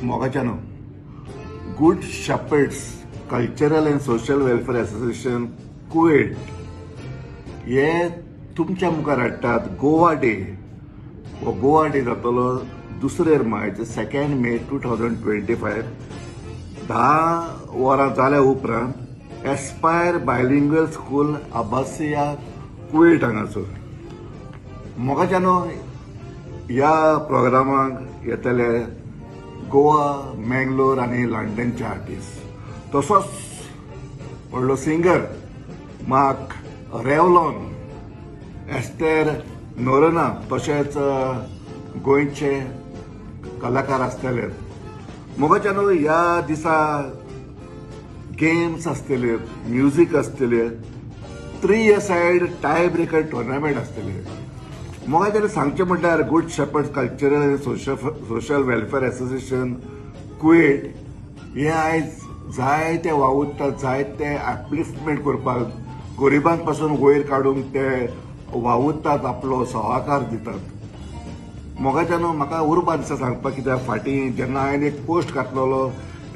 मोगाच्यानो, Good Shepherds Cultural and Social Welfare Association Kuwait हे तुमच्या मुखार हाडटात गोवा डे. हो गोवा डे जातलो दुसरेर मार्च 2 मे 2025 10 वरां जाल्या उपरांत Aspire Bilingual School Abbasiya Kuwait हांगासर. मोगाच्यानो, ह्या प्रोग्रामाक येतले गोवा, मेंगलोर आनी लंडनचे आर्टिस्ट, तसोच व्हडलो सिंगर मार्क रेवलॉन, एस्तेर नोरना, तशेंच गोंयचे कलाकार आसतले. मोगाच्यानो, ह्या दिसा गेम्स आसतले, म्युजीक आसतले, 3 सायड टाय ब्रेकर टुर्नामेंट आसतले. मोगाच्यानो, सांगचें म्हणल्यार Good Shepherd Cultural and Social Welfare Association Kuwait हे आयज जायते वावुरतात, जायते अपलिफ्टमेंट करपाक, गरिबांक पासून वयर काडूंक ते वावुरतात, आपलो सहकार दितात. मोगाच्यानो, म्हाका उर्बा दिसा सांगपाक, कित्याक फाटीं जेन्ना हांवें एक पोस्ट घातलेलो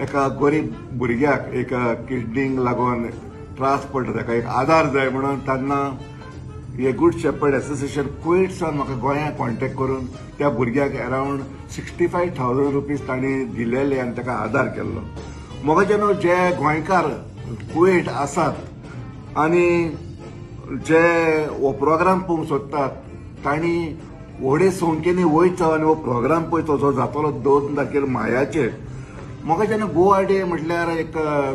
एका गरीब भुरग्याक एक किडनीक लागून त्रास पडटा, ताका एक आदार जाय म्हणून, तेन्ना हे गुड शेपर्ड एसोसिएशन कुवेट सावन म्हाका गोंयांत कॉन्टेक्ट करून त्या भुरग्याक अरावंड 65,000 रुपीज तांणी दिलेले आनी ताका आदार केल्लो. मोगाच्यानो, जे गोंयकार कुवेट आसात आनी जे हो प्रोग्राम पळोवंक सोदतात तांणी व्हडे संख्येनी वयचो आनी हो प्रोग्राम पळयचो जो जातलो 2 तारखेर मायाचेर. मोगाच्यानो, गोवा डे म्हटल्यार एक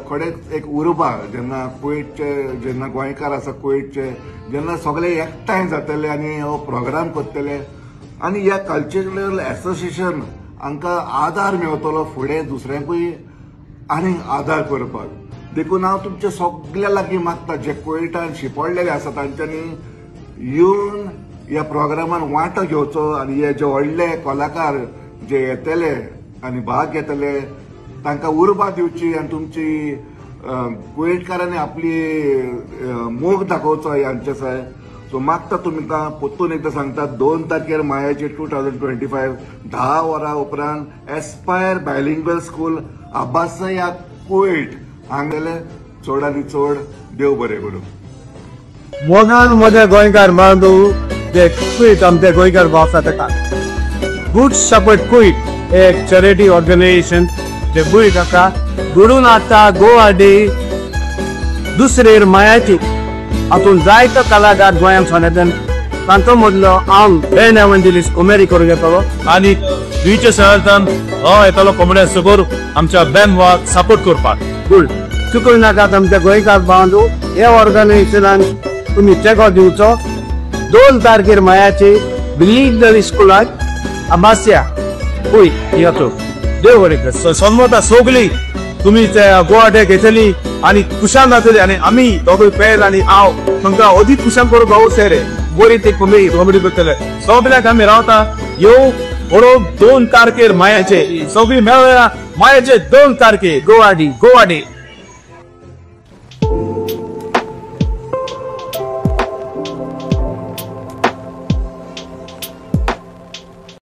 खरेंच एक उर्बा, जेन्ना कुवेटचे, जेन्ना गोंयकार आसा कुवेटचे, जेन्ना सगळे एकठांय जातले आनी हो प्रोग्राम करतले आनी ह्या कल्चरल एसोसिएशन हांकां आदार मेळटलो फुडें दुसऱ्यांकूय आनीक आदार करपाक. देखून हांव तुमच्या सगल्या लागीं मागता, जे कुवेटान शिंपडलेले आसा तांच्यांनी येवन ह्या प्रोग्रामान वांटो घेवचो आनी हे जे व्हडले कलाकार जे येतले आनी भाग घेतले तांकां उर्बा दिवची आनी तुमची कुवेटकारांनी आपली मोग दाखोवचो ह्यांचे साय. सो मागता तुमकां परतून एकदां सांगता, 2 तारखेर मायाचे 2025 10 वरां उपरांत Aspire Bilingual School Abbasiya Kuwait हांगेले चड आनी चड. देव बरें करूं. मोगान म्हज्या गोंयकार बांदू जे कुवेट आमचे गोंयकार भाव आसा ताका गुड शेपर्ड कुवेट एक चॅरिटी ऑर्गनायझेशन जे कुवेट आसा घडून हाडटा गोवा डे दुसरेर मायाची. हातून जायतो कलाकार गोंयांत सावन येतात, तांचो मदलो हांव बेन एव्हांजेलिस्ट उमेरी करूंक येतलो आनी दुयच्या शहरांत हांव येतलो कॉमेडियन सुगोर आमच्या बेन वाक सपोर्ट करपाक. गुड, चुकून नाकात आमच्या गोंयकार बांदू, ह्या ऑर्गनायझेशनान तुमी तेंको दिवचो. 2 तारखेर मायाची बिलिंगल स्कुलाक अब्बासिया कुवेट येतो. देव बरें कर. सन्मता सगळी तुमी ते गोवा डे घेतली आनी खुशाल जातली आनी आमी दोगूय पेल आनी हांव तुमकां अदीक खुशाल करूंक गावचे रे बरी ती कॉमेडी करतले. सगल्याक आमी रावता येव बरोबर 2 तारखेर मायाचे सगळी मेळया मायाचे 2 तारखेर गोवा डे. गोवा डे.